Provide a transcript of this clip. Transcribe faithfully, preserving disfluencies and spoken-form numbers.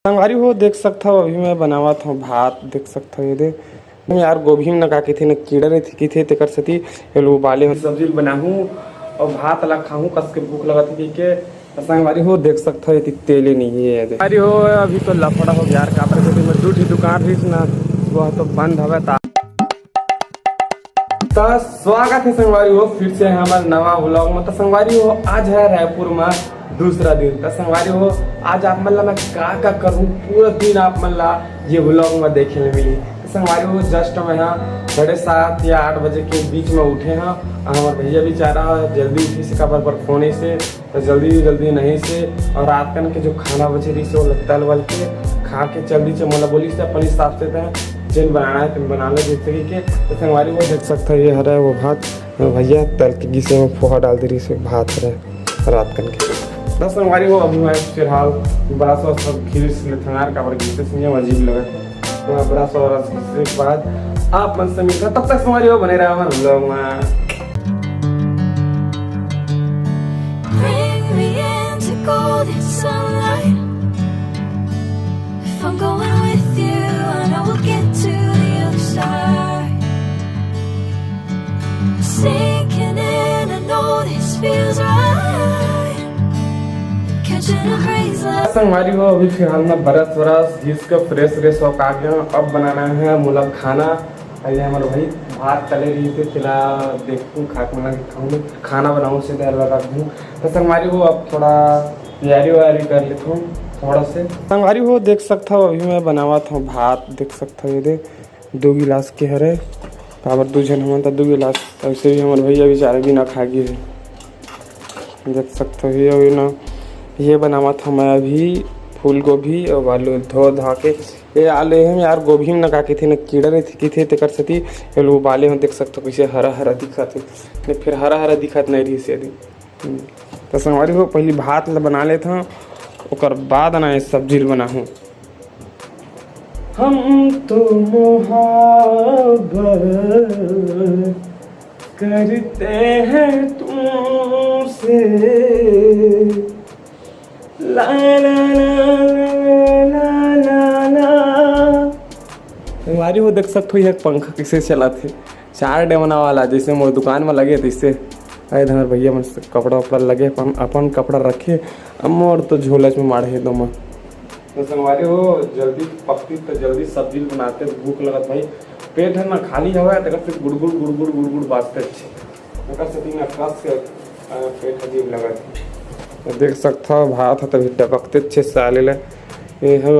संगवारी हो, देख सकथव, अभी मैं बनावत हव भात। देख सकथव, ये दे यार, गोभी में न का कहिथे, न कीड़ा रहिथे कहिथे, तेकर सेती एला उबाले हव। सब्जी बनाहूँ अउ भात ला खाहूँ, कस के भूख लगत हे कहिके। त संगवारी हो, देख सकथव, एती तेले नइ हे। ये दे संगवारी हो, अभी तो लफड़ा हो गया यार, काबर के मैं दू ठी दुकान रहिस ना, वो तो बंद हवे। ता त स्वागत हे संगवारी हो फिर से हमर नवा व्लॉग में। त संगवारी हो, आज है रायपुर में दूसरा दिन। त संगवारी हो, आज आप मन ला मैं का का करूँ, पूरा दिन आप मन ला ये व्लॉग में देखे ले मिली। त संगवारी हो, जस्ट मैं हाँ साढ़े सात या आठ बजे के बीच में उठे हाँ। हमर भैया बेचारा जल्दी उठे से काबर पर फोन से, त जल्दी जल्दी नहीं से। और रात कन के जो खाना बचे रहिस, वो तल वल के खा के चल दी। मोला बोलिस अपन हिसाब से, त जेन बनाना है तेन बना ले, जैसे कि के। त संगवारी हो, देख सकथव, ये हरे वो भात, भैया तल के गिसे में पोहा डाल दे रहिस, भात हरे रात कन के। त संगवारी हो, अभी मैं फिलहाल ब्रश और सब खीर से ले थंगार काबर गिसे से अजीब लगत हे। तो ब्रश और ब्रश के बाद आप मन से मिलता, तब तक संगवारी हो बने रहा हमारे व्लॉग में। Bring me into golden sunlight. If I'm going with you, I know we'll get to the other side. Sinking in, I know this feels right. Catching a breeze like संगवारी हो, अभी फिलहाल मैं ब्रश व्रश घिस के fresh व्रेश होके आ गया हूँ। अब बनाना है मोला खाना। अरे हमारे भाई भात तले रहिस हे, तेला देखूँ खा के मना के खाऊँ, खाना बनाऊँ, सीधा रख दूँ। त संगवारी हो, अब थोड़ा तैयारी वैयारी कर लेथों थोड़ा से। संगवारी हो, देख सकथव, अभी मैं बनावत हव भात। देख सकथव, ये दे दू गिलास के हरे, काबर दू झन हमन त दू गिलास। ऐसे भी हमर भैया बेचारे बिना खा गे हे। देख सकथव, ये अभी ना, ये बनावत हव मैं अभी फूल गोभी अउ आलू धो धा के। ये आलू हे यार, गोभी में न का कहिथे, न कीड़ा रहिथे कहिथे, तेकर सेती एला उबाले हव। देख सकथव, कैसे हरा हरा दिखत हे, नहीं फिर हरा हरा दिखत नहीं रहिस हे। हम्म। त संगवारी हो, पहली भात ला बना लेथव, ओकर बाद ना ये सब्जी ला बनाहूँ। हम तो मोहब्बत करते हैं तुमसे। ला, ला, ला। संगवारी हो, देख सकथव, ये पंखा कैसे चलत हे, चार डेवना वाला, जैसे मोर दुकान में लगे तैसे। अरे धमर भैया मन कपड़ा उपड़ा लगे, अपन, अपन कपड़ा रखे, अब मोर तो झोलच में माढ़े हे दोमा। तो संगवारी हो, जल्दी पकती तो जल्दी सब्जी बनाते, भूख लगत भाई, पेट है ना खाली हवा है, तेकर से गुड़गुड़ गुड़गुड़ गुड़गुड़ बाजते अच्छे, तेकर से तीन कस के, अ, पेट अजीब लगत है। तो देख सकथव, भात है तभी टपकते अच्छे साले ले। ये हम